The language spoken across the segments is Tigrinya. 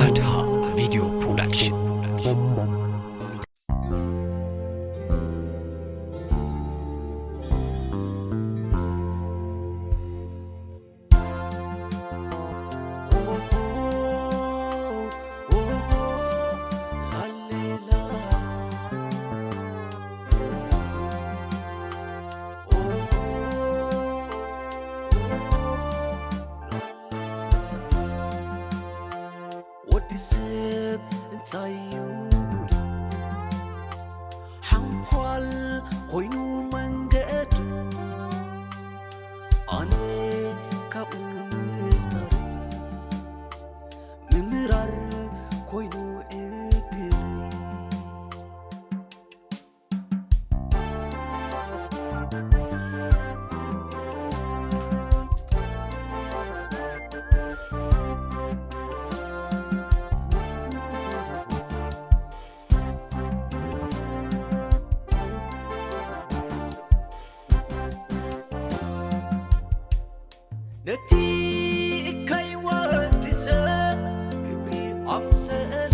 ኣድሃ ቪድዮ ፕሮዳክሽን። ወዲ ሰብ እንታይ እዩ ጉዱ? ሓንኳል ኮይኑ መንገዱ፣ ኣነ ካብኡ ምፍጣር ምምራር ኮይኑ ዕድል። ነቲ እካይ ወዲ ሰብ ክብሪ ኣምሰሉ፣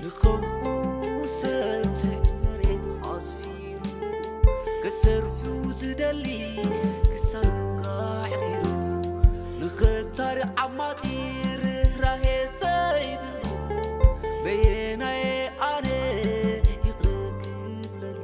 ንኸምኡ ሰብ ትሕቲ መሬት ኣስፊሩ፣ ክሰርሑ ዝደሊ ክሳዱ ኣሕሪሩ፣ ንኽታሪ ዓማጺ ርህራሄ ዘይብሉ፣ በየናየ ኣነ ይቕረ ክብለሉ?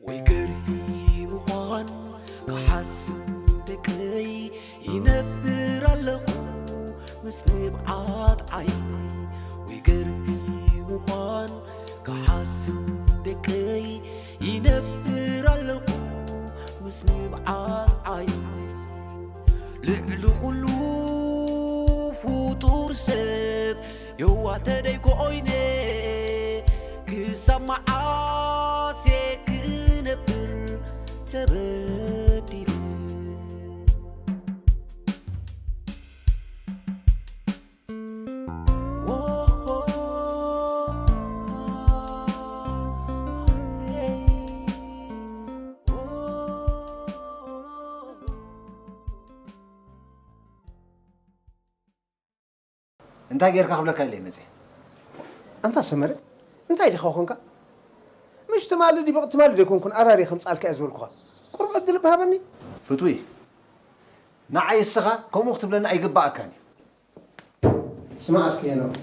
ወይ ገርሂ ምዃን ክሓስብ ደቀይ ይነብር ኣለኹ ምስ ንብዓት ዓይነይ። ወይ ገርሂ ምዃን ክሓስብ ደቀይ ይነብር ኣለኹ ምስ ንብዓት ዓይነይ። ልዕሊ ኩሉ ፍጡር ሰብ የዋህ ተደይ ኮይነ ክሳብ መዓስ እየ ክነብር ተበዲለ? እንታይ ጌርካ ክብለካ ኢለ መጽየ። ኣንታ ሰመረ፣ እንታይ ዲኻ ኾንካ? ምሽ ትማሊ ዲበቕ ትማሊ ደይኮንኩን ኣራሪ ከምጻልካ እየ ዝበልኩኻ። ቁሩብ ዕድል እባ ሃበኒ። ፍትዊ፣ ንዓይ እስኻ ከምኡ ክትብለኒ ኣይግባኣካን እዩ። ስማዕ እስኪ ሄኖክ።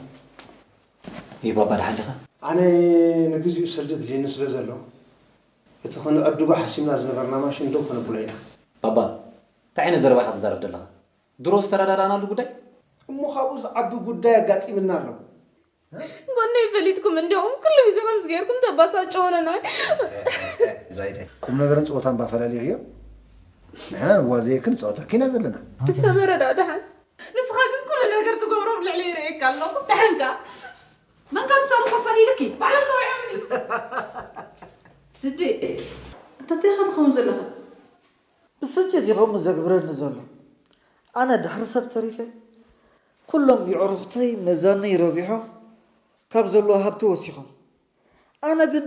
ይህ ባባ ደሓን ዲኻ? ኣነ ንግዚኡ ሰልዲ ድልየኒ ስለ ዘሎ፣ እቲ ክንዕድጎ ሓሲብና ዝነበርና ማሽን ደው ከነብሎ ኢና። ባባ፣ እንታይ ዓይነት ዘረባ ኢኻ ትዛረብ ዘለኻ? ድሮ ዝተረዳዳእናሉ ጉዳይ? እሞ ካብኡ ዝዓቢ ጉዳይ ኣጋጢምና ኣሎ። ጎነይ ፈሊጥኩም እንዲኹም ኩሉ ግዜ ከምዚ ጌርኩም ተባሳጭውና ንዓይ። ዛይደ፣ ቁም ነገርን ጸወታን ባፈላሊኽዮ? ንሕና ንዋዘየክን ንጻወተኪ ኢና ዘለና። ሰመረ ደኣ ደሓን። ንስኻ ግን ኩሉ ነገር ትገብሮ ኣብ ልዕለይ ይርእየካ ኣለኹ። ደሓንካ። መንካ ክሳብ እኮ ፈሊልኪ። ባዕሎም ተወዒዖም እዩ። ስዲ፣ እንተ እንታይ ኢኻ ትኸውን ዘለኻ? ብስጭት ኢኹም ዘግብረኒ ዘሎ። ኣነ ድሕሪ ሰብ ተሪፈ። ኩሎም የዕሩኽተይ መዛነይ ረቢሖም ካብ ዘለዎ ሃብቲ ወሲኾም። ኣነ ግን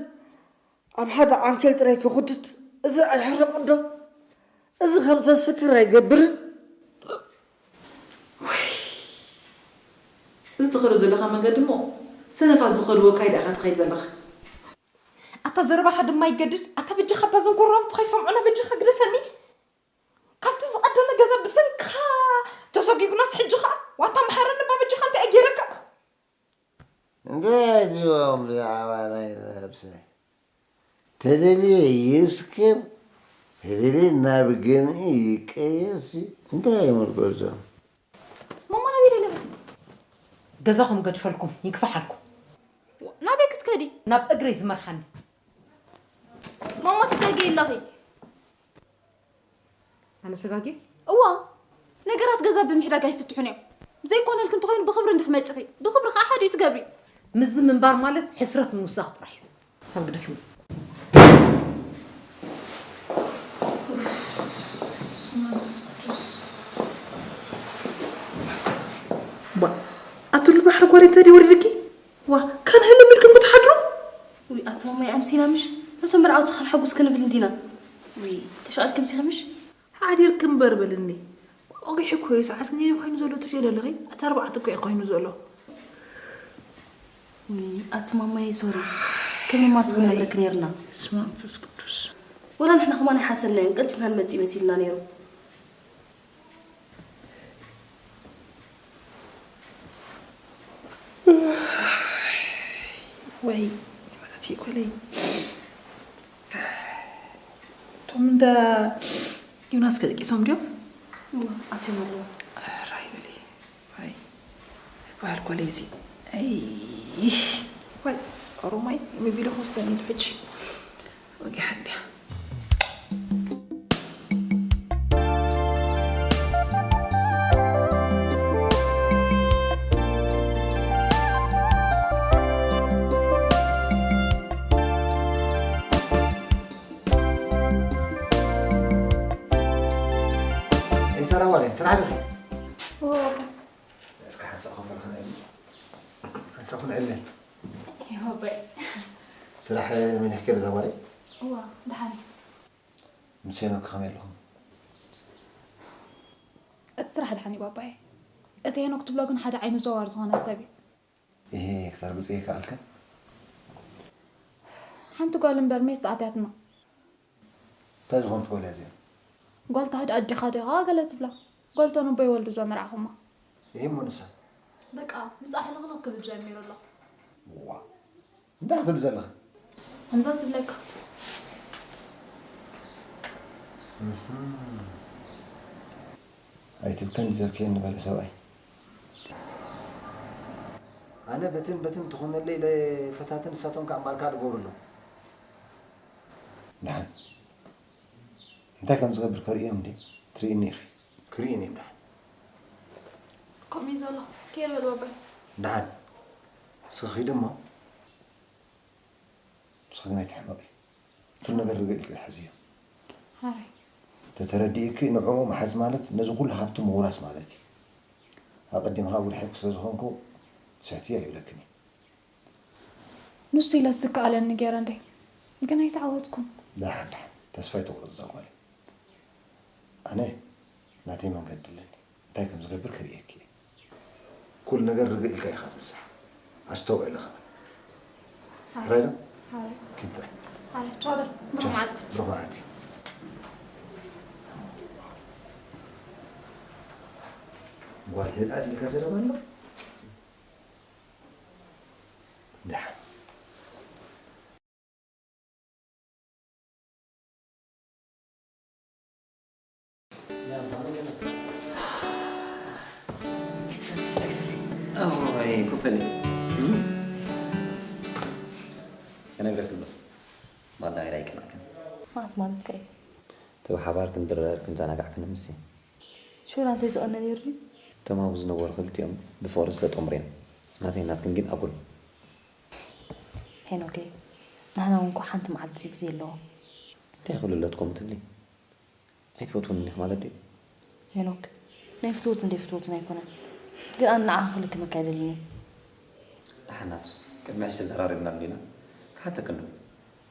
ኣብ ሓደ ዓንኬል ጥራይ ክኹድድ፣ እዚ ኣይሕረቕን ዶ? እዚ ከም ዘስክር ኣይገብርን? ወይ፣ እዚ ትኸዶ ዘለኻ መንገዲ እሞ ሰነፋት ዝኸድዎ ካይዳ ኢኻ ትኸይድ ዘለኻ። ኣታ ዘረባኻ ድማ ይገድድ። ኣታ በጃኻ እባ እዞም ጎረባብቲ ከይሰምዑና በጃኻ ግደፈኒ። ካብቲ ዝቐደመ ገዛ ብሰንክኻ ተሰጒጉናስ ሕጂ ኸኣ ዋታ መሓረኒ እባ በጃኻ እንታይ እየ ገይረካ? እንታይ ኣድልዎም ብዛዕባ ናይ ነብሰይ? ተደልየ ይስክር፣ ተደልየ ናብ ገንኢ ይቀየርሲ እንታይ ይምልከቶም? ማማ ናበይ ደለኻ? ገዛኹም ገድፈልኩም ይግፋሓልኩም። ናበይ ክትከዲ? ናብ እግረይ ዝመርሓኒ። ማማ ትጋገይ ኣለኺ። ኣነ ተጋግየ? እዋ፣ ነገራት ገዛ ብምሕዳግ ኣይፍትሑን እዮም። ዘይኮነልኪ እንተኾይኑ ብኽብሪ እንዲኺ መጺኺ፣ ብኽብሪ ኸዓ ሓዲኡ ትገብሪ። ምስዚ ምንባር ማለት ሕስረት ምውሳኽ ጥራሕ እዩ። ካብ ግደፍኒ። ባ ኣቱል ባሕሪ ጓል እንተ ወሪድኪ ዋ ካን ህልም ኢልኩም ክትሓድሩ። ውይ ኣቲ ማማይ ኣምሲና ምሽ ነቶም መርዓውቲ ከነሐጉስ ክንብል እንዲና። ውይ ተሻኣልኪ ምሲኺ ምሽ። ሓዲርኪ እምበር በልኒ። ቆጊሑ እኮ እዩ ሰዓት ክንደይ ኮይኑ ዘሎ ትሪኦ ዘለኺ? ኣቲ ኣርባዕተ እኮ እዩ ኮይኑ ዘሎ። ውይ ኣቲ ማማይ ሶሪ ከም ማማስ ክንነግረኪ ነርና። ስማ መንፈስ ቅዱስ። ወላ ንሕና ከማን ኣይሓሰብናዮን ቀልጢፍና ንመጽእ መሲልና ነይሩ። ወይ ማለት ይኮለይ እቶም እንዳ ዮናስ ከደቂሶም ድዮም? እዋ ኣትዮም ኣለዉ። ራይ በሊ ወይ በሃል ኮለይ እዚ ኣይ ወይ ኦሮማይ የሚቢሎ ሆስተን ይልሕች ወጊሓ እንዲያ። ይሰራ ወሬ ስራሕ ድኺ? እስከ ሓንሳእ ኮፈል ክንዕል። ሓንሳእ ክንዕል። ይሆበይ። ስራሕ መሊሕኪ ዶ ዘዋይ? እዋ፣ ደሓን እዩ። ምስ ሄኖክ ከመይ ኣለኹም? እቲ ስራሕ ደሓን እዩ ባባየ። እቲ ሄኖክ ትብሎ ግን ሓደ ዓይኑ ዘዋር ዝኾነ ሰብ እዩ። እሄ፣ ክተርግጽ ይከኣልክን? ሓንቲ ጓል እምበር ሜስ ኣትያትና። እንታይ ዝኾነት ጓል እያ እዚኣ? ጓል ታህዲ ኣዴኻ ዲኻ ገለ ትብላ። ጓል ተነቦ ይወልዱ ዘመርዓኹማ። ይሄ እሞ ንሳ? በቃ፣ ምስኣ ሕልኽልኽ ክብል ጀሚሩ ኣሎ። ዋ፣ እንታይ ክትብሊ ዘለኺ? ከምዛ ዝብለካ። እህም። ኣይትብከን ዘብክየኒ በለ ሰብኣይ። ኣነ በትን በትን ትኾነለይ ኢለ ፈታትን ንሳቶም ከኣ እምበኣር ካልእ ገብሩ ኣለዉ። ደሓን እንታይ ከም ዝገብር ከርእዮም እንዴ ትርእይኒ ኢኺ። ክርእይን እዮም ደሓን። ከምኡ እዩ ዘሎ። ከይድ በል ባባይ። ደሓን። እስኺ ኺዲ እሞ ንስኺ ግን ኣይትሕመቒ። ኩሉ ነገር ርግእ ኢልኪ ሕዝዮ። ሓራይ። ተተረዲእኪ ንዕኡ ምሓዝ ማለት ነዚ ኩሉ ሃብቲ ምውራስ ማለት እዩ። ኣቐዲምኻ ውርሒኪ ስለ ዝኾንኩ ትስሕትዮ ኣይብለክን እየ። ንሱ ኢለ ዝከኣለኒ ገይረ እንዴ ግን ኣይተዓወትኩን። ደሓን ደሓን ተስፋ ኣይትቑረጽ እዛ ጓለይ። ኣነ ናተይ መንገዲ ኣለኒ። እንታይ ከም ዝገብር ክርእየኪ እየ። ኩሉ ነገር ርግእ ኢልካ ኢኻ ትብዝሕ። ኣስተውዕሊ ኸኣ። ሕራይ ዶ? ሕራይ። ኪድ ጥራይ። ሕራይ። ቻው በል። ብሩኽ መዓልቲ። ብሩኽ መዓልቲ። ጓል ህድኣት ኢልካ ዘረባ ኣሎ? ደሓን። እዋይ፣ ኮፈለይ። እም? ከነግረክ ኣሎ። ማዳ ኢላ ኣይቀናዕክን። መዓስ ማለት ከ እዩ? እቲ ብሓባር ክንድረር ክንዘናጋዕ ክንምሲ። ሹራ እንተዝቐነ ነይሩ ድዩ? እቶም ኣብኡ ዝነበሩ ክልቲኦም ብፍቕሪ ዝተጠምሩ እዮም። ናተይ ናትክን ግን ኣጉል። ሄኖከይ፣ ናህና እውን እኮ ሓንቲ መዓልቲ እዩ ግዜ ኣለዎ። እንታይ ክብልለት ከምኡ ትብሊ? ኣይትፈትውንን ኢኺ ማለት ድዩ? ሄኖክ፣ ናይ ፍትወትን ዘይፍትወትን ኣይኮነን። ግን ኣነ ንዓኻ ክልክመካ ኣይደልን እየ። ደሓናት፣ ቅድሚ ሕጂ ተዘራሪብናሉ ዲና? ክሓተክን ዶ?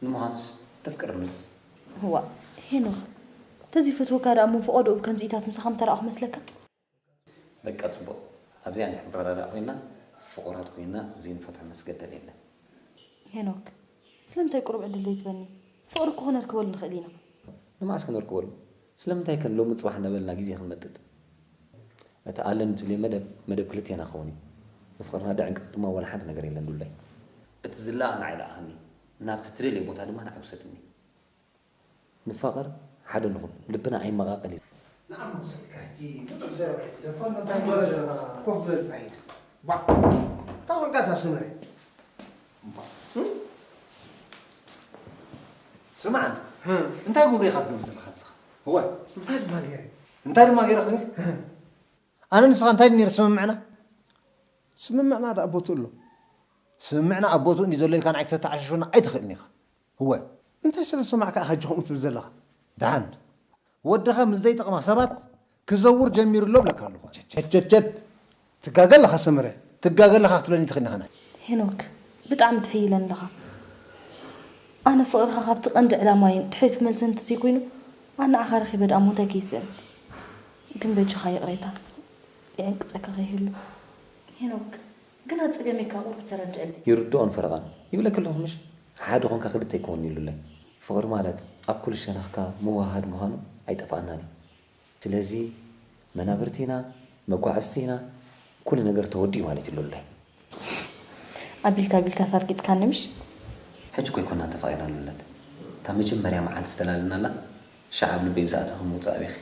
ንምዃኑስ ተፍቅርኒ ዶ? እዋእ፣ ሄኖክ፣ ተዘይፈትወካ ደኣ እሞ ፈቐዶኡ ብከምዚኢታት ምሳኻ ምተራእኹ መስለካ? በቃ ጽቡቕ። ኣብዚኣ እንድሕር ንረዳዳእ ኮይንና፣ ፍቑራት ኮይንና ዘይንፈትሖ መስገደል የለን። ሄኖክ፣ ስለምንታይ ቁሩብ ዕድል ዘይትበኒ? ፍቕሪ እኮ ክነርክበሉ ንኽእል ኢና። ንመዓስ ክነርክበሉ? ስለምንታይ ከ ሎሚ ጽባሕ እናበልና ግዜ ክንመጥጥ? እቲ ኣለኒ ትብልዮ መደብ፣ መደብ ክልቴና ክኸውን እዩ። ንፍቕርና ደዕንቅጽ ድማ ዋላ ሓንቲ ነገር የለን ዱላይ። እቲ ዝለኣኽ ንዓይ ለኣኸኒ፣ ናብቲ ትደልዮ ቦታ ድማ ንዓይ ውሰድኒ። ንፋቐር፣ ሓደ ንኹን፣ ልብና ኣይመቓቐል እዩ። ንዓም ወሰድካ፣ ሕጂ ብዙሕ ዘረባ እዩ ዝደፍር፣ እንታይ ወረ ዘረባ? ኮፍ በል ጻዒድ። ባ፣ እታ ወንቃታ ስመረ። እም? ስማዕ፣ ህም። እንታይ ጉብሬ ኢኻ ትገብር ዘለኻ ንስኻ? እወ። እንታይ ድማ ገይረ? እንታይ ድማ ገይረ ክትብል? ህም። ኣነ ንስኻ እንታይ ድዩ ነይሩ ስምምዕና? ስምምዕና ደኣ ቦትኡ ኣሎ። ስምምዕና ኣብ ቦትኡ እንዲ ዘሎ ኢልካ ንዓይ ክተተዓሻሽወና ኣይትኽእልን ኢኻ። እወ። እንታይ ስለ ዝሰማዕካ ኢኻ ሕጂ ከምኡ ትብል ዘለኻ? ደሓን። ወድኻ ምስ ዘይጠቕማ ሰባት ክዘውር ጀሚሩ ኣሎ እብለካ ኣለኹ። ቸቸቸቸት። ትጋገ ኣለኻ ሰመረ፣ ትጋገ ኣለኻ ክትብለኒ ትኽእል ኢኻ። ሄኖክ፣ ብጣዕሚ ትሕይለን ኣለኻ። ኣነ ፍቕርኻ ካብቲ ቀንዲ ዕላማይን ድሕሪት ክመልሰኒ እንተዘይኮይኑ፣ ኣነ ንዓኻ ረኺበ ደኣ እሞ እንታይ ከይስእን። ግን በጃኻ ይቕሬታ፣ ይዕንቅጸካ ከይህሉ። ሄኖክ፣ ግን ኣጸገመይካ ቁሩብ ተረድአለይ። ይርድኦን ፈረቓን ይብለኪ ኣለኹ ምሽ? ሓደ ኾንካ ክልተ ኣይከውን ኢሉለይ። ፍቕሪ ማለት ኣብ ኩሉ ሸነኽካ ምውህሃድ ምዃኑ ኣይጠፍኣናን እዩ። ስለዚ መናብርቲ ኢና፣ መጓዕዝቲ ኢና፣ ኩሉ ነገር ተወዲኡ ማለት እዩ ሉለይ። ኣቢልካ ኣቢልካ ሳርኪጽካኒ ምሽ? ሕጂ እኮ ኣይኮናን ተፋቒርና ሉለት። እታ መጀመርያ መዓልቲ ዝተላለናላ ሻዕ ኣብ ልበይ ምሳእተኺ ምውጻእ ኣቢኺ።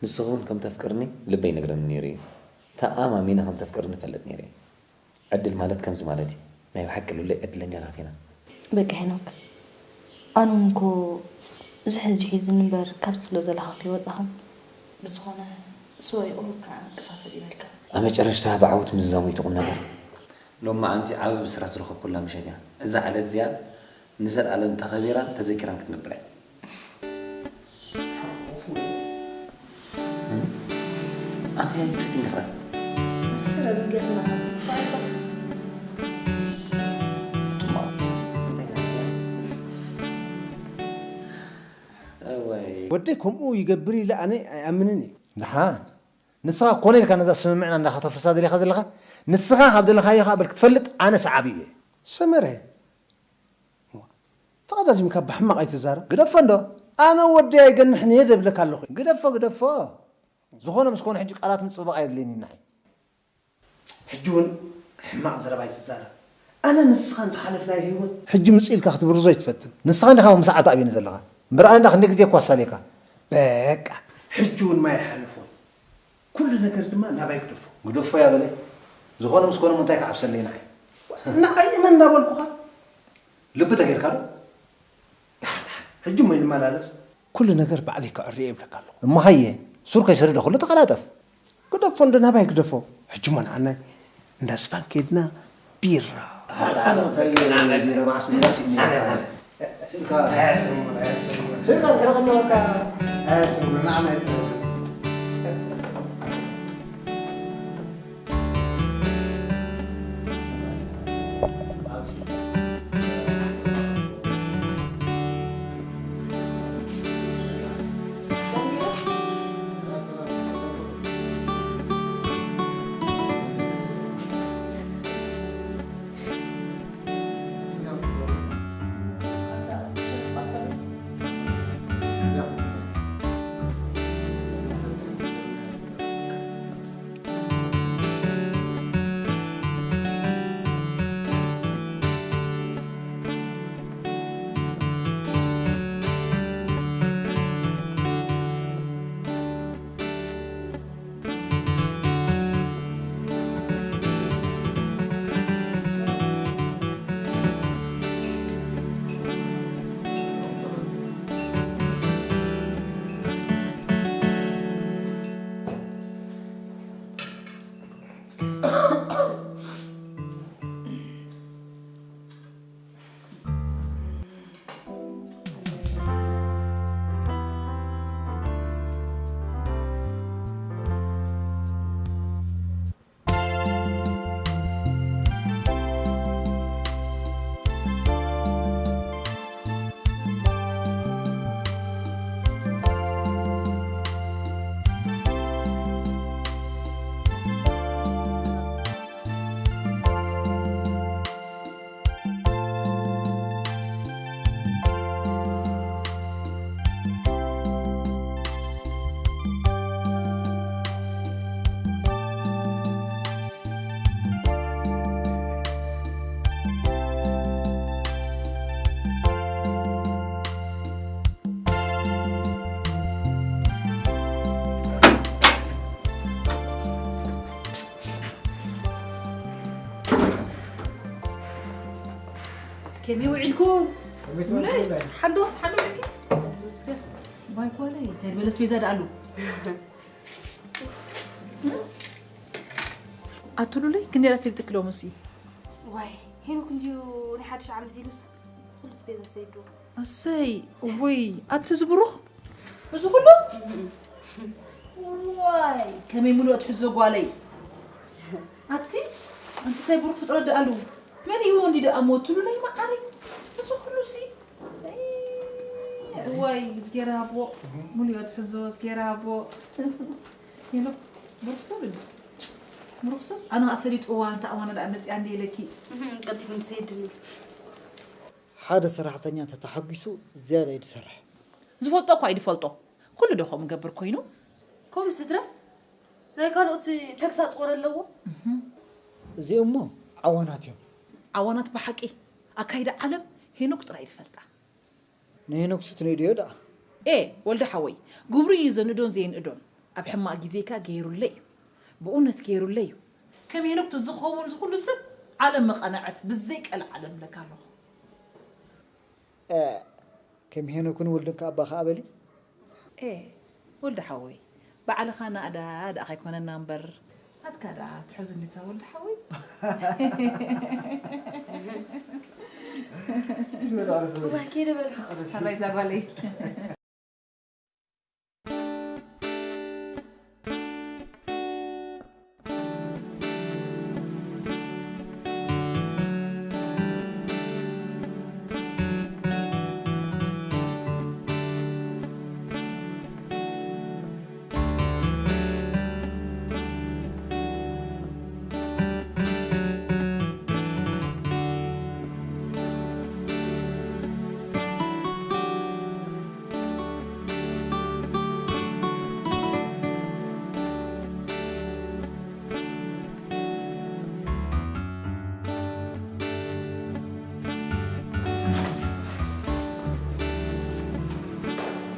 ንስኺ እውን ከም ተፍቅርኒ ልበይ ይነግረኒ ነይሩ እዩ። ተኣማሚነ ከም ተፍቅርኒ እፈልጥ ነይረ እየ። ዕድል ማለት ከምዚ ማለት እዩ። ናይ ብሓቂ ሉለይ ዕድለኛታት ኢና። በቃ ሄኖክ፣ ኣነ እውን እኮ ዝሕዝ እዩ ሒዝኒ እምበር ካብ ትብሎ ዘለኻ ከይወጻኹም። ብዝኾነ ስወይ ቁሩብ ከዓ ክፋፈል ይበልካ። ኣብ መጨረሽታ ብዓወት ምዝዛሙ እዩ እቲ ቁም ነገር። ሎማዓንቲ ዓቢ ብስራት ዝረኸብኩላ ምሸት እያ። እዛ ዕለት እዚኣ ንዘልኣለም ተኸቢራን ተዘኪራን ክትነብር እያ። ኣቲ ኣይትስቲ ንኽራ ወደይ ከምኡ ይገብር ኢለ ኣነ ኣይኣምንን እየ። ደሓን ንስኻ ኮነ ኢልካ ነዛ ስምምዕና እንዳ ከተፍርሳ ደሊኻ ዘለኻ? ንስኻ ካብ ደለኻዮ ከዓ በል ክትፈልጥ ኣነ ሰዓቢ እየ። ሰመረ ተቐዳዲምካ ብሕማቕ ኣይትዛረብ። ግደፎ እንዶ ኣነ ወደይ ኣይገንሕን እየ ደብለካ ኣለኹ። ግደፎ ግደፎ ዝኾነ ምስ ኮነ ሕጂ ቃላት ምጽብባቕ ኣየድልየኒ ንዓይ። ሕጂ እውን ሕማቕ ዘረባ ኣይትዛረብ። ኣነ ንስኻን ዝሓለፍናዮ ህይወት ሕጂ ምጽእ ኢልካ ክትብርዞ ኣይትፈትን። ንስኻ እንዲኻ ምሳዕ ተኣብየኒ ዘለኻ እምበር ኣነ እንዳ ክንደይ ግዜ እኳ ኣሳልየካ። በቃ ሕጂ እውን ማይ ኣይሓለፎን። ኩሉ ነገር ድማ ናባይ ግደፎ። ግደፎ እያ በለ። ዝኾነ ምስ ኮነ እሞ እንታይ ክዓብሰለይ ንዓይ? ንዓይ እመን እናበልኩኻ። ልቢ ተጌርካ ዶ? ሕጂ እሞ ይንመላለስ። ኩሉ ነገር ባዕለይ ከዕርዮ ይብለካ ኣለኹ። እሞ ሃየ ሱር ከይሰደደ ኩሉ ተቐላጠፍ። ግደፎ እንዶ ናባይ ግደፎ። ሕጂ እሞ ንዓናይ እንዳ ስፓን ከይድና ቢራ። ከመይ ውዒልኩም? ሓንዶ ሓንዶ ባይ ኳለይ እንታይ ዝበለ ስቤዛ ደኣሉ ኣቱሉለይ ክንደይ ራስ ኢልጥክሎ መሲ ዋይ ሄኖክ እንድዩ ናይ ሓድሽ ዓመት ኢሉስ ኩሉ ስቤዛ ሰይዱ ኣሰይ ወይ ኣቲ ዝብሩኽ እዚ ኩሉ ዋይ ከመይ ምሉእ ትሕዞ ጓለይ። ኣቲ ኣንቲ እንታይ ብሩክ ፍጥረት ደኣ ኣለዉ። መን እዩ ወንዲ ደኣ ሞትሉ ናይ መዓረይ። እዚ ኩሉ ሲ ዋይ እዝጌራ ኣቦ። ሙሉ ትሕዞ እዝጌራ ኣቦ። ይሎ ብሩክ ሰብ እዩ። ብሩክ ሰብ ኣነ ኣሰሊጥዋ እንታ ኣዋና ደኣ መጽያ እንደ ኢለኪ። ቀልጢፉ ምስ የድኒ። ሓደ ሰራሕተኛ እንተተሓጒሱ ዝያዳ እዩ ዝሰርሕ። ዝፈልጦ እኳ እዩ ዝፈልጦ። ኩሉ ዶ ከምኡ ገብር ኮይኑ? ከምኡ ዝትረፍ ናይ ካልኦት ተግሳጽ ወረ ኣለዎ። እዚኦም እሞ ዓዋናት እዮም። ዓዋናት ብሓቂ ኣካይዳ ዓለም ሄኖክ ጥራይ ዝፈልጣ። ንሄኖክ ሱ ትንእድዮ ደኣ። ኤ ወልደ ሓወይ፣ ግብሩ እዩ ዘንእዶን ዘየንእዶን። ኣብ ሕማቕ ግዜካ ገይሩለይ እዩ። ብእውነት ገይሩለይ እዩ። ከም ሄኖክ ዝኸውን ዝኹሉ ሰብ ዓለም መቐነዐት ብዘይ ቀልዓለም እብለካ ኣለኹ። እ፣ ከም ሄኖክን ወልድን ከኣ ኣባኻ ኣበሊ። ኤ ወልደ ሓወይ፣ ባዕልኻ ናእዳ ደኣ ኣይኮነና እምበር፣ ናትካ ደኣ ትሕዝኒታ ወልደ ሓወይ። እዋይ፣ ከይደ በልካ። ሕራይ እዛ ጓለይ።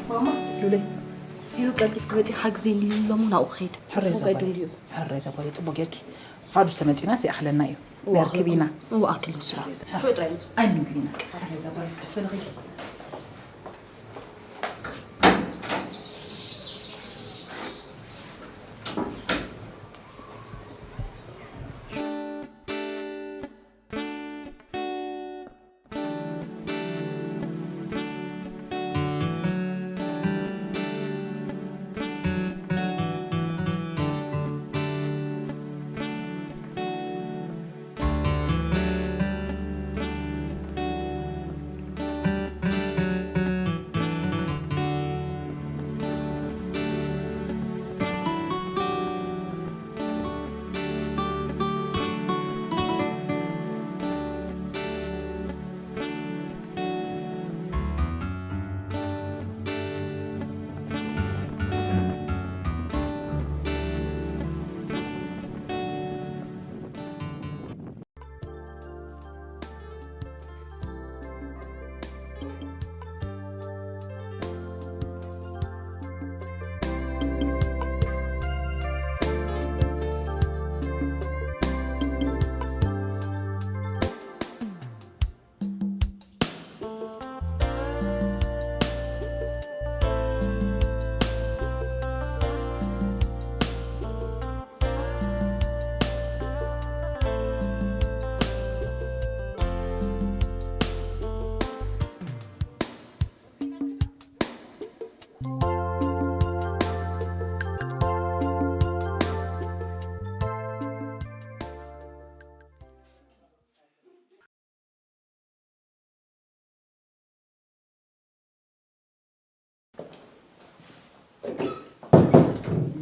ማማ፣ ሉለይ፣ ሄኖክ ቀልጢፍኪ መፂኻ ሓግዘኒ ኢሉ እሞ ናብኡ ክኸይድ። ሕራይ ንስኹም ከ ዘጓል። ደውልዩ። ሕራይ ዘጓል፣ ፅቡቅ ጌርኪ። ፋዱስ ተመፂና ይኣኽለና እዩ። እዋ፣ ነርክብ ኢና። እዋ፣ ኣክል ንሱ። ሽዑ ጥራይ ምፁ። ኣይንምግብ ኢና። ሕራይ ዘጓል፣ ክትፈለኺ።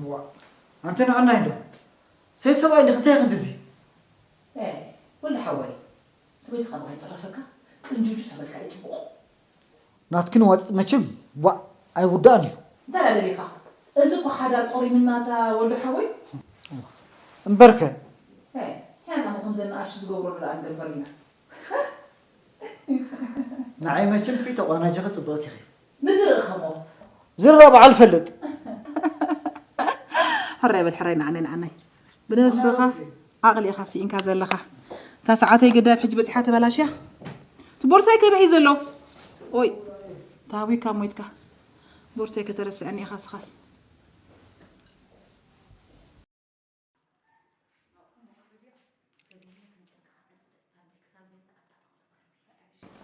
ዋ፣ ኣንተ ንዓናይ እንዶ። ሰይ ሰብኣይ ንክታይ ክንድዚ? ኤ፣ ወዲ ሓወይ፣ ሰበይትኻ ብካ ይጸረፈካ፣ ቅንጅጁ ተበልካ እዩ ጽቡቕ። ናትክን ዋጥጥ መቸም፣ ዋ፣ ኣይውዳእን እዩ። እንታይ ደኣ ደሊኻ? እዚ እኮ ሓዳር ቆሪንና እታ ወዲ ሓወይ። እምበርከ። ኤ፣ ሕያና እሞ ከምዘን ንኣሽቱ ዝገብረሉ ደኣ ንገበር ኢና። ንዓይ መቸም ከይተቋናጀኸ ጽብቕቲ ኢኺ። ንዝርእኸሞ። ዝረኣ በዓል ፈልጥ። ሕራይ በል፣ ሕራይ ንዓናይ፣ ንዓናይ። ብነብስኻ ዓቕሊ ኢኻ ስኢንካ ዘለኻ። እታ ሰዓተይ ግዳ ኣብ ሕጂ በጺሓ ተበላሽያ። እቲ ቦርሳይ ከበይ እዩ ዘሎ? ኦይ፣ ተሃዊካ ሞይትካ። ቦርሳይ ከተረስዐኒ ኢኻ ስኻስ።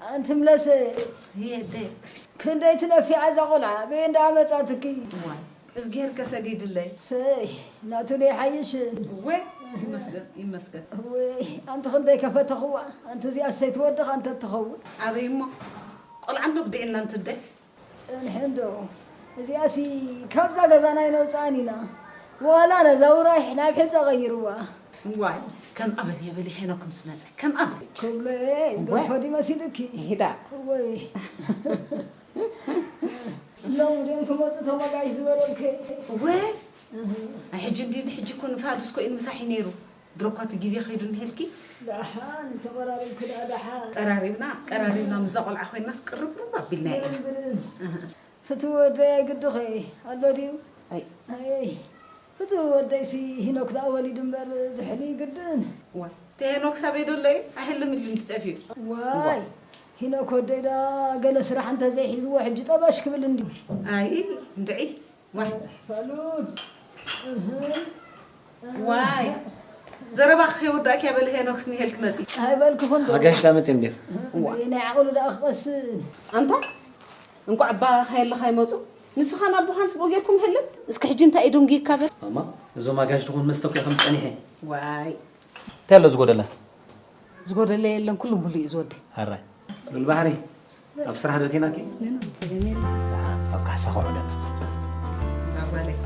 ኣንቲ ምለስ፣ እየ ኣደይ። ክንደይ ትነፊዓ እዛ ቆልዓ፣ በይ እንዳ መጻትኪ። እዋይ፣ እዝግሄር ከሰዲድለይ። ሰይ ናቱ ዶ ይሓይሽን? እወ፣ ይመስገን ይመስገን። ወይ ኣንቲ ክንደይ ከፈተኽዋ። ኣንቲ እዚኣ ሰይትወድኻ እንተ ትኸውን። ኣበይ እሞ ቆልዓ እንዶ ግዲዕልና እንትደ። ጽንሒ እንዶ እዚኣሲ ካብዛ ገዛና ኣይነውፅኣን ኢና። ዋላ ነዛ ውራይ ናብ ሕፀ ቀይርዋ። ዋይ ከም ኣበል የበል ሄኖክ ምስ መፀ ከም ኣበል። ክብሎ ዝገርፎ ድዩ መሲልኪ? ሂዳ ወይ ሎም ድዮም ክመፁ ተመጋሽ ዝበለልከ? እወ ናይ ሕጂ እንዲ ንሕጂ እኮ ንፋዱስ ኮይኑ ምሳሒ ነይሩ። ድሮ እኳ እቲ ግዜ ከይዱ እንሄልኪ። ደሓን ተቐራሪብኪ ደኣ ደሓን። ቀራሪብና ቀራሪብና ምዛ ቆልዓ ኮይናስ ቅርብርብ ኣቢልና ኢና። ግርም ግርም። ፍትው ወደይ ኣይግድኸ ኣሎ ድዩ? ኣይ ኣይ ፍትው ወደይሲ ሂኖክ ደኣ ወሊዱ እምበር ዝሕል እዩ ግድን። ዋይ እቲ ሄኖክ ሳበይ ደሎ እዩ ኣይህልም ኢሉ እንትጠፍዩ። ዋይ ሂኖክ ወደይ ደኣ ገለ ስራሕ እንተዘይሒዝዎ ሕጂ ጠበሽ ክብል እንዲ። ኣይ እንድዒ ዋይ ፋሉል እህ ዋይ ዘረባኺ ከይወዳእኪ ኣበለ ሄኖክስ ንሄልክ መፂ። ኣይበልክኹን ዶ? ኣጋሽ ዳመፅዮም ድዮም? ናይ ዓቕሉ ደኣ ክቐስን። ኣንታ እንኳዕ ኣባ ከየለኻ ይመፁ። ንስኻን ኣቦኻን ፅቡቅ ጌርኩም ህልም። እስኪ ሕጂ እንታይ እዩ ደንጉይካ በል። ማማ እዞም ኣጋሽ ዝኾን መስተኩ ከም ፀኒሐ ዋይ እንታይ ኣሎ ዝጎደለ? ዝጎደለ የለን፣ ኩሉ ሙሉእ እዩ ዝወደይ። ኣራይ ሉል ባሕሪ ኣብ ስራሕ ዶ ቴናኪ? ምንም ጸገም የለን። ኣብ ካሕሳ ከውዕደ እዛ ጓለይ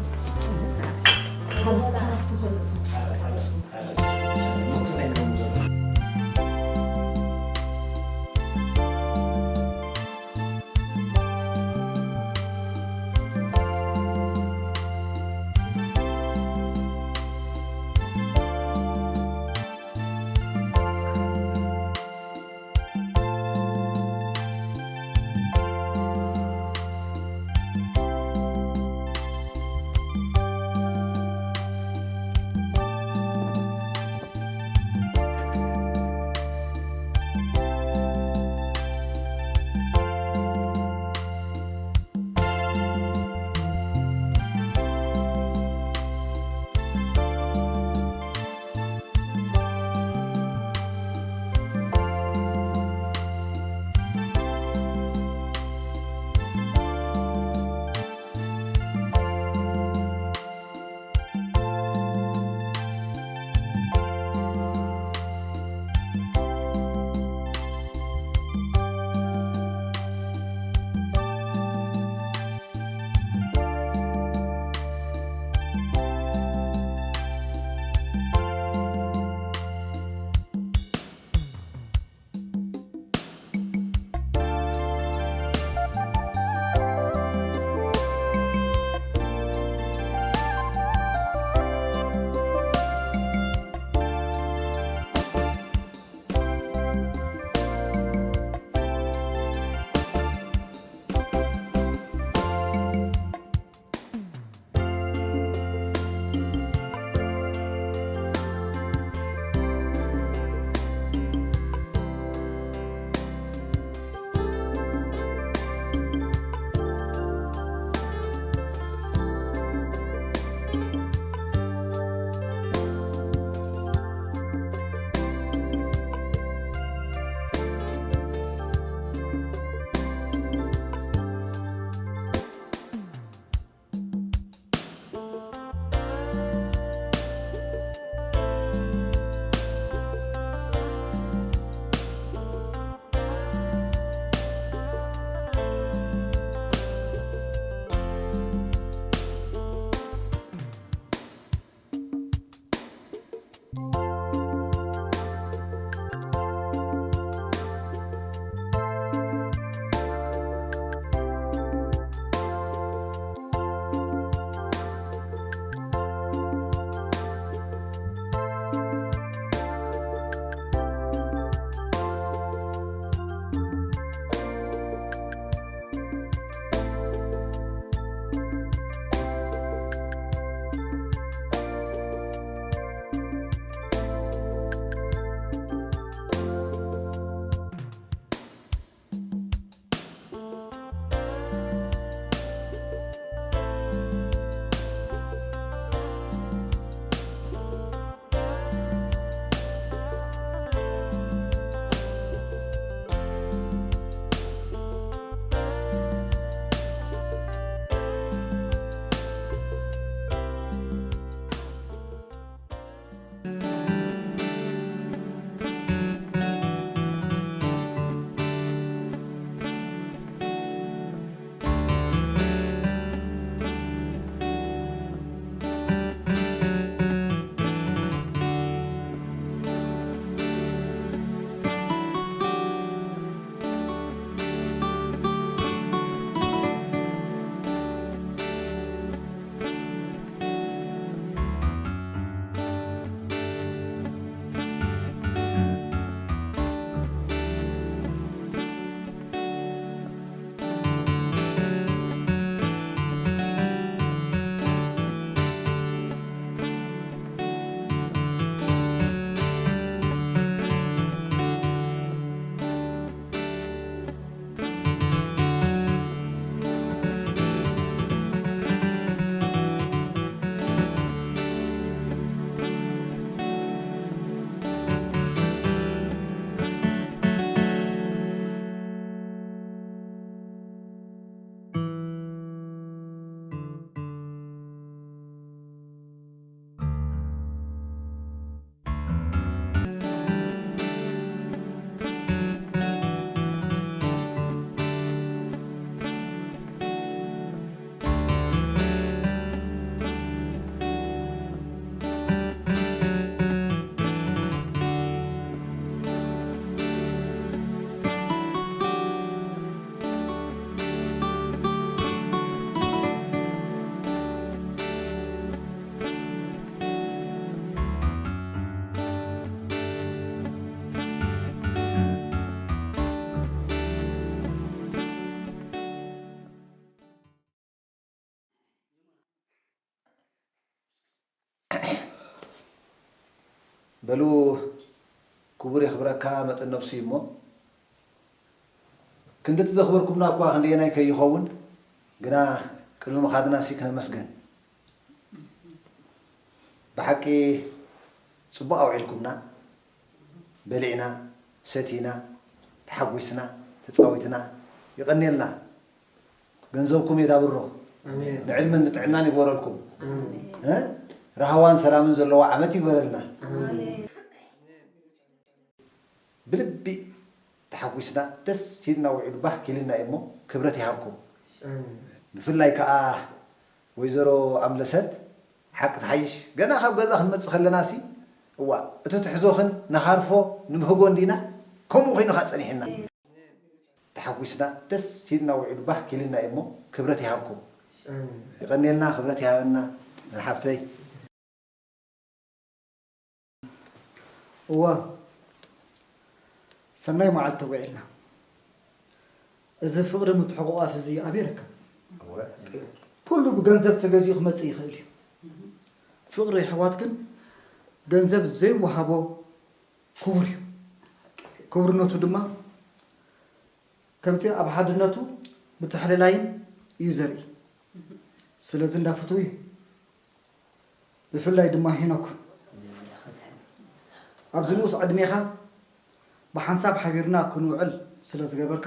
በሉ፣ ክቡር የኽብረካ መጠን ነብሱ እዩ እሞ፣ ክንድቲ ዘኽበርኩምና እኳ ክንደየናይ ከይኸውን፣ ግና ቅድሚ ምኻድናሲ ክነመስገን። ብሓቂ ጽቡቕ ኣውዒልኩምና፣ በሊዕና፣ ሰቲና፣ ተሓጒስና፣ ተጻዊትና፣ ይቐንየልና። ገንዘብኩም የዳብሮ። ኣሜን። ንዕድመን ንጥዕናን ይግበረልኩም። ኣሜን። እ? ራህዋን ሰላምን ዘለዎ ዓመት ይግበረልና። ኣሜን። ብልቢ ተሓጒስና፣ ደስ ኢልና ውዒሉ ባህ ኢልና እዩ እሞ፣ ክብረት ይሃብኩም። ኣሜን። ብፍላይ ከኣ ወይዘሮ ኣምለሰት፣ ሓቂ ትሓይሽ፣ ገና ካብ ገዛ ክንመጽእ ከለናሲ፣ እዋ፣ እቲ ትሕዞኽን ንሃርፎ ንምህጎ እንዲና፣ ከምኡ ኮይኑ ኸኣ ጸኒሕና። ተሓጒስና፣ ደስ ኢልና ውዒሉ ባህ ኢልና እዩ እሞ፣ ክብረት ይሃብኩም። ኣሜን። ይቐንየልና፣ ክብረት ይሃበና፣ መርሓብተይ። እወ፣ ሰናይ መዓልቲ ውዒልና። እዚ ፍቕሪ ምትሕቑቓፍ እዚ ኣበይ ይርከብ? ኩሉ ብገንዘብ ተገዚኡ ክመጽእ ይኽእል እዩ። ፍቕሪ ኣሕዋት ግን ገንዘብ ዘይወሃቦ ክቡር እዩ። ክቡርነቱ ድማ ከምቲ ኣብ ሓድነቱ ምትሕልላይን እዩ ዘርኢ። ስለዚ እንዳ ፍትዊ ብፍላይ ድማ ሄኖክ ኣብዚ ንኡስ ዕድሜኻ ብሓንሳብ ሓቢርና ክንውዕል ስለ ዝገበርካ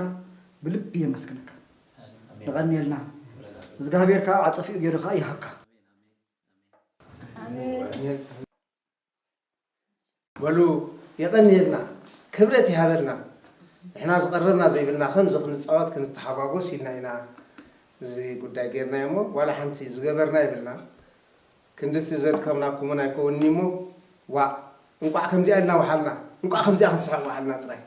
ብልቢ የመስግነካ። ኣሜን። ንቐንየልና። እግዚኣብሔር ከዓ ዓጸፊኡ ገይሩ ከዓ ይሃብካ። ኣሜን። በሉ የቐንየልና፣ ክብረት ይሃበልና። ንሕና ዝቐረብና ዘይብልና ከምዚ ክንጻወት ክንተሓጓጎስ ኢልና ኢና እዚ ጉዳይ ጌርናዮ እሞ ዋላ ሓንቲ ዝገበርና የብልና። ክንድቲ ዘድከምናኩምን ኣይከውንኒ እሞ ዋእ እንቋዕ ከምዚኣ ኢልና ወሓልና፣ እንቋዕ ከምዚኣ ክንስሕቕ ወሓልና ጥራይ።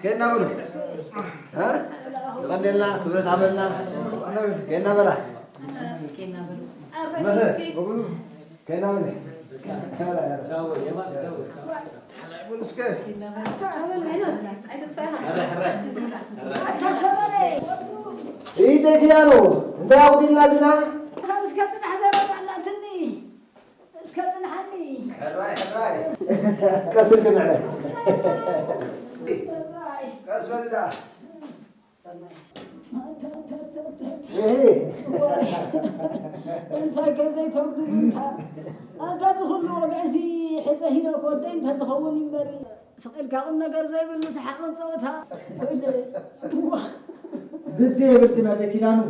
ከይድና በሉ። እ? ይቐንየልና፣ ክብረት ሃበልና። ከይድና በላ። መሰ፣ ከይድና በሉ። እስከ። ኢደ ኪዳኑ፣ እንታይ ኣጉዲልና ድና? እስከ ጽናሕ ዘረባ ኣላትኒ። እስከ ጽንሓኒ። ሕራይ፣ ሕራይ። ቀስ ኢልኪ ምዕረ። ሕራይ። ቀስ በሊ ደኣ። ሰናይ። እሂ። እንታይ ከ ዘይተርጉም እንታ? ኣንታ እዚ ኩሉ ወግዕሲ ሕጸ ሂኖ ክወደይ እንተ ዝኸውን እምበሪ። ስቕ ኢልካ ቁም ነገር ዘይብሉ ሰሓቕን ጸወታ። ወይለይ። እዋ። ግዲ የብልክን ኣደ ኪዳኑ።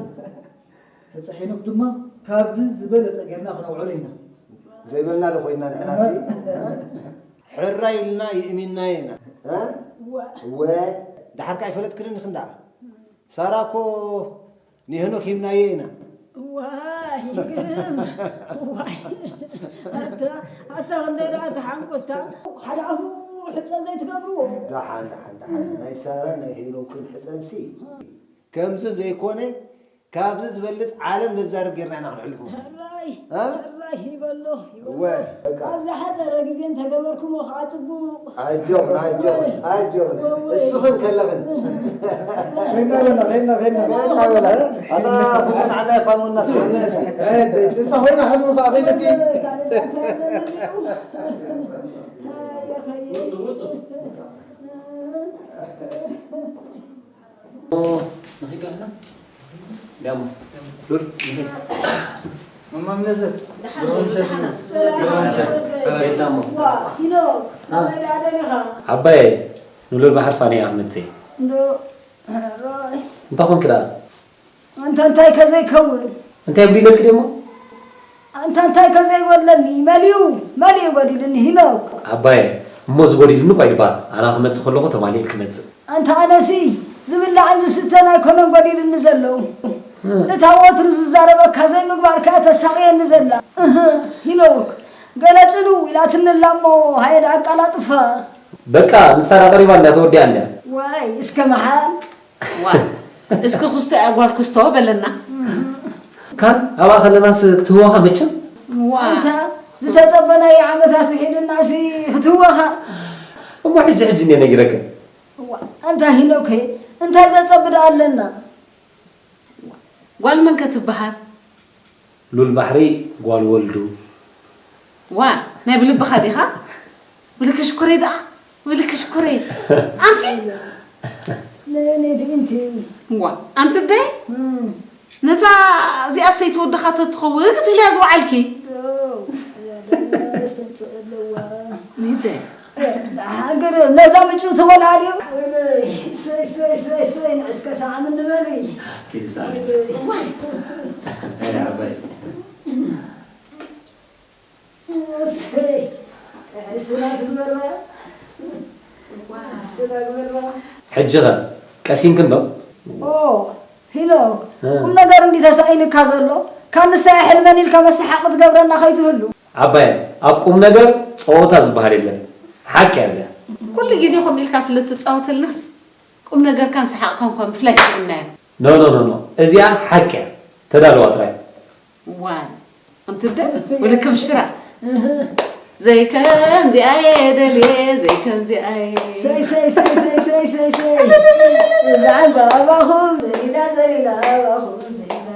ሕፀ ሄኖክ ድማ ካብዚ ዝበለፀ ጌርና ክነውዕሎ ኢና። ዘይበልና ዶ ኮይና ንሕናሲ? ሕራይ ኢልና ይእሚንናዮ ኢና። እ? እወ። እወ። ደሓር ከ ኣይፈለጥክንን ኢኽን ደኣ? ሳራ እኮ ንሄኖክ ሂብናዮ ኢና። ዋይ፣ ይግርም። ዋይ። ኣታ፣ ኣታ ክንደይ ደኣ ተሓንቆታ። ሓደ ኣፉ ሕፀ ዘይትገብርዎ። ደሓን፣ ደሓን፣ ደሓን። ናይ ሳራን ናይ ሄኖክን ሕፀንሲ ከምዚ ዘይኮነ፣ ካብዚ ዝበልጽ ዓለም ዘዛርብ ጌርና ኢና ክንሕልፎ። ሕራይ፣ እ? ሕራይ ይበሎ፣ ይበሎ። እወ፣ በቃ። ኣብ ዝሓጸረ ግዜ እንተገበርኩሞ ከዓ ጽቡቕ። ኣጆኽን፣ ኣጆኽን፣ ኣጆኽን። እወ። እስኽን ከለኽን። ኸይና በላ፣ ኸይና፣ ኸይና። ኸይና በላ። ኣታ ፉተን ዓዳ ይፋልሙና ስማ። ንሳ ኮይና ሕልሙ ከዓ ኸይደኪ። ዓባየ፣ ንሉል ባሕሪ ፋንያ ክመጽእ እየ። እንታይ ኮንኪ ደኣ? ኣንታ እንታይ ከ ዘይከውን? እንታይ ጉዲለልኪ ደሞ? ኣንታ እንታይ ከ ዘይጎድለኒ? መሊኡ፣ መሊኡ ጎዲልኒ ሂኖክ። ዓባየ፣ እሞ እዚ ጎዲልኒ እኳ ይድባር፣ ኣና ክመጽእ ከለኹ ተማሊኡ ክመጽእ። ኣንታ ኣነሲ ዝብላዕን ዝስተን ኣይኮነን ጎዲልኒ ዘሎ። እታ ወትሩ ዝዛረበካ ዘይምግባር ከኣ ተሳቕየኒ ዘላ። እህ፣ ሂኖክ፣ ገለ ጽንው ኢላትኒ ኣላ እሞ ሃየ ደኣ ኣቃላጥፋ። በቃ ንሳ ደኣ ቀሪባ እንድያ ተወዲኣ እንድያ። ዋይ እስከ መሓል። ዋይ እስኪ ክስቶ እያ ጓል ክስቶ በለና። ካን ኣብኣ ከለናስ ክትህወኻ መቸም። ዋይ ኣንታ ዝተጸበናዮ ዓመታት ውሒድናሲ ክትህወኻ። እሞ ሕጂ ሕጂ እንድየ ነጊረክን። ዋይ ኣንታ ሂኖከይ እንታይ ዘጸብዳ ኣለና። ጓል መን ከ ትበሃል? ሉል ባሕሪ ጓል ወልዱ። ዋ ናይ ብልብኻ ዲኻ? ብልኪ ሽኮረይ ደኣ ብልኪ ሽኮረይ ኣንቲ ለኔ ድንቲ ዋ ኣንቲ ደይ ነታ እዚኣ ሰይቲ ወድኻ ተትኸውን ክትብልያ ዝወዓልኪ ስተምፅእ ኣለዋ ንደ ሃገር ነዛ ምጭውቲ ቆልዓ ድዩ? ሰይ ሰይ ሰይ ሰይ ንዕስከ ሰዓም እንበል። ኪዲ ሳሚት። ኣይ ዓባይ። እሰይ። ሕስና ትግበርና። ሕስና ግበርና። ሕጂ ኸ ቀሲንክን ዶ? ኦ ሂኖክ እ። ቁም ነገር እንዲ ተሳኢንካ ዘሎ ካብ ንሳ ሕልመን ኢልካ መሰሓቕ ትገብረና ከይትህሉ። ዓባየ ኣብ ቁም ነገር ጸወታ ዝበሃል የለን። ሓቂ እያ እዚኣ። ኩሉ ግዜ ከምኡ ኢልካ ስለ እትጻወተልናስ ቁም ነገርካን ሰሓቕካን እኳ ምፍላይ ስኢንናዮ። No no no no እዚኣ ሓቂ እያ። ተዳለዋ ጥራይ። ዋይ ኣንቲ ደ ወለ ከም ሽራ ዘይከምዚኣየ ደልየ ዘይከምዚኣየ ሰይ ሰይ ሰይ ሰይ ሰይ ሰይ ሰይ እዛ ዓምባባኹም ዘሊላ ዘሊላ ኣባኹም ዘሊላ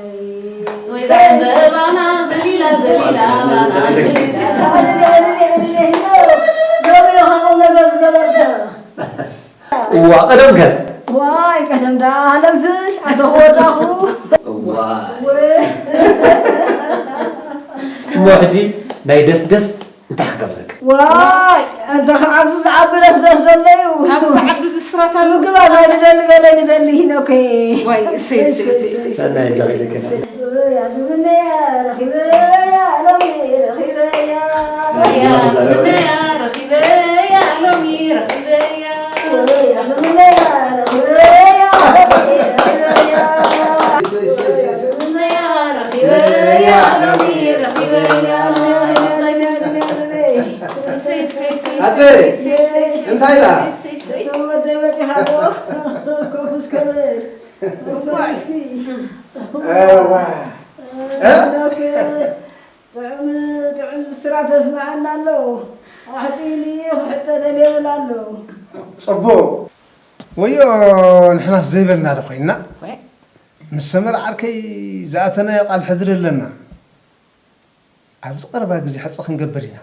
ወይ እዛ ዓምባባና ዘሊላ ዘሊላ ኣባና ዘሊላ ሎሚ ኢኻ ቁም ነገር ዝገበርካ እዋ ቀደም ከ ዋይ ቀደም ዳ ኣለምፍሽ ኣተኹ ወፃኹ እዋ እሞ ሕጂ ናይ ደስደስ እንታይ ክጋብዘካ ዋይ እንተ ካብ ኣብዚ ዝዓቢ ደስደስ ዘሎ እዩ ካብ ዝዓቢ ብስራት ኣሎ ምግባት ኣይንደሊ ገለ ንደሊ ሂኖከ ዋይ እሰይ እሰይ እሰይ እሰይ ሰናይ ጃ ኢለከ እንታይ ዳ እዋ ጥዑም ጥዑም ብስራት የስምዓና ኣሎ። ኣሕጺኒ ክሕጸ ደልየ ይብል ኣሎ። ጽቡቕ። ወዮ ንሕናስ ዘይበልና ዶ ኮይንና? ወይ። ምስ ሰመረ ዓርከይ ዝኣተናዮ ቃል ሕድሪ ኣለና። ኣብዚ ቀረባ ግዜ ሕጸ ክንገብር ኢና።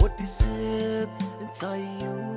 ወዲ ሰብ እንታይ እዩ